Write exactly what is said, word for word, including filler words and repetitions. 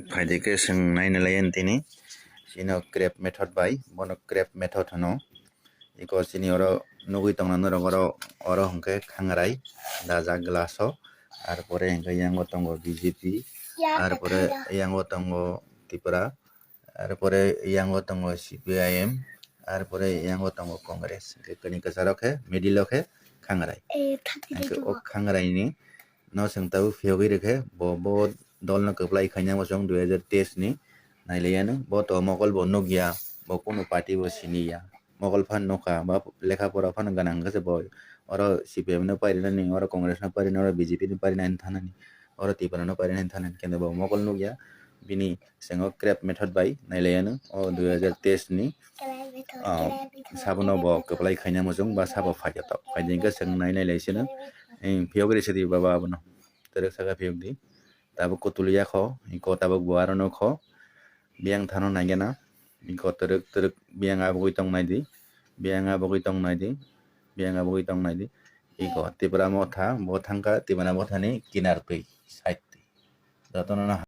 Phaidi khe chwng naina lai ani tini. Chini o crab method bai, bono crab method hwno. Iko chini oro nugwi tongna norok oro, oro hwnkhe khangrai dajak glass o. Arpore hwnkhe yango tongo B J P, arpore yango tongo Tripura, arpore yango tongo C P I M, arpore yango tongo Congress. Hwnkhe kwni kwcharo khe middle o khe khangrai. Hwnkhe o khangrai ni no chwng tabuk phiyogwi rwkhe bo, bo dol no kwplai khaina muchung dui hajar teis ni nailaiya no. Bo to mokol bo nukya, bo kunu party bo siniya. Mokol phan nukha, ba lekha pora phan gwnang khe se bo oro C P M no parinani, oro Congress no parinani, oro B J P no parinani thanani, oro Tripura no parinani thanani, khe bo mokol nukya. Bini chwng o crab method bai nailaiya no o dui hajar teis ni ah, sabono bo kwplai khaina muchung ba sabo phaikha tok. Phaidi hwnkhe chwng nai nai lai sino. Phiyogwi rwsidi baba abono. Twrwk saka phiyokdi. Tabuk kutulya kho, iko tabuk bo aro no kho. Biyang thano naigena. Iko twrwk twrwk biyang abugwi tong naidi. Biyang abugwi tong naidi. Biyang abugwi tong naidi. Iko Tipra motha, bo thangkha Tipra mothani kinar twi, side twi. Jotono no